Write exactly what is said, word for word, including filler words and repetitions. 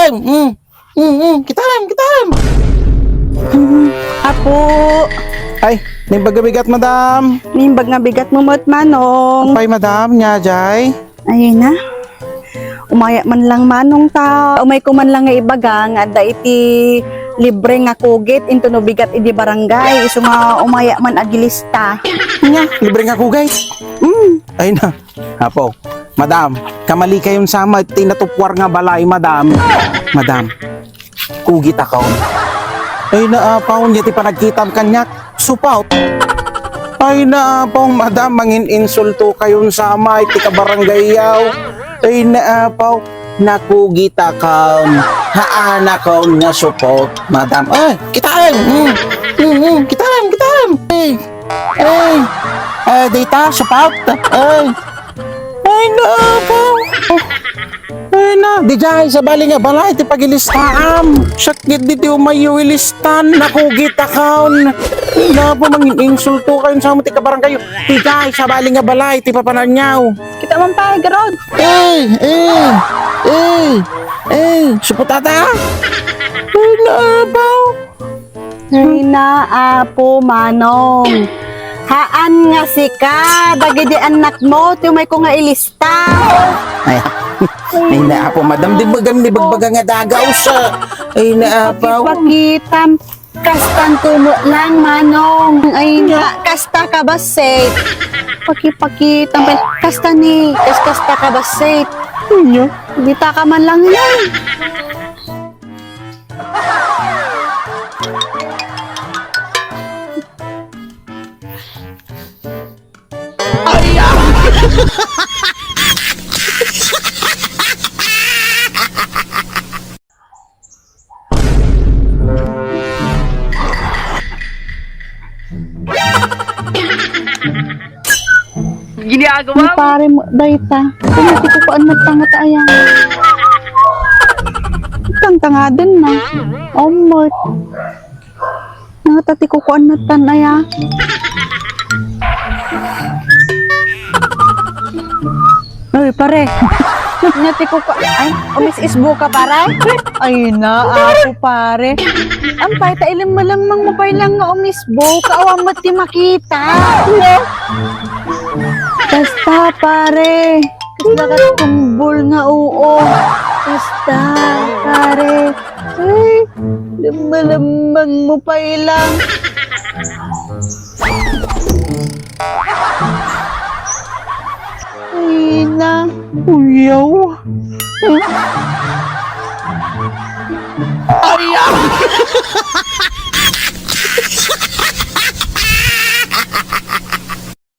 Mm, mm, mm, kitaem, kitaem. Apo. Ay, naimbag nga bigat, madam. Naimbag nga bigat mo met, Manong. Apay, madam, nya jay? Ay na. Umaya man lang, Manong, ta umayko man lang nga ibaga nga adda iti libre nga kugit intono bigat idi barangay. Isu nga umaya man agilista. Nya, libre nga kugit? Mm. Ay na. Apo, madam, kamalikayon sa met ti natuppuar nga balay, madam. Madam, kugit a kaon. Ay, naapaw, nia ti panagkitam kaniak, supaw. Ay, naapaw, madam, mangin-insultokayon sa met ti kabarangayyo. Ay, naapaw, nakugit a kaon. Haan a kaon nga supaw, madam. Ay, kitaem! Mm, mm, mm, kitaem, kitaem! Ay, ay, ay, dita, supaw. Ay, ay, naapaw. Ay na, dijay, sabali nga balay ti pagilistaam. Sakit di ti umayo ilistan, nakugit a kaon. Ay na, apo, mangin-insultokayon sa met ti kabarangayyo. Dijay, sabali nga balay ti papananyaw. Kita man pa, Gerald. Eh, eh, eh, eh, supotata. Ay na, apo. Ay na, Apo Manong. Haan nga sika, dagidi annakmo, ti umayko nga ilista. Ay, ay na, apo, madam, di ba gam-, di bagbaga nga dagaw sa. Ay na, apo. Pakipakitam, kastan tumo lang, Manong. Ay na, kasta ka bassit. Pakipakitam, kasta ni, kas-, kasta ka bassit. Nya? Dita ka man lang, yun. Ginagawa mo? Pare mo, dayta. Kung ti kukuan mo, tanga ta aya. Tangtangaden na. Omot. Nga ta ti kukuan mo, tan aya. Uy, pare. Nga ti kukuan. Ay, umis-isbo ka, pare? Ay na, apo, pare. Ampay, ta ilim malamang mo pay lang nga umis- Buka, awan met ti makita. Kasta, pare. Kasta ka tumbol nga oo. Kasta, pare. Ay, lamalamang mo pay lang. Ay na. Uyaw. Ay, ah!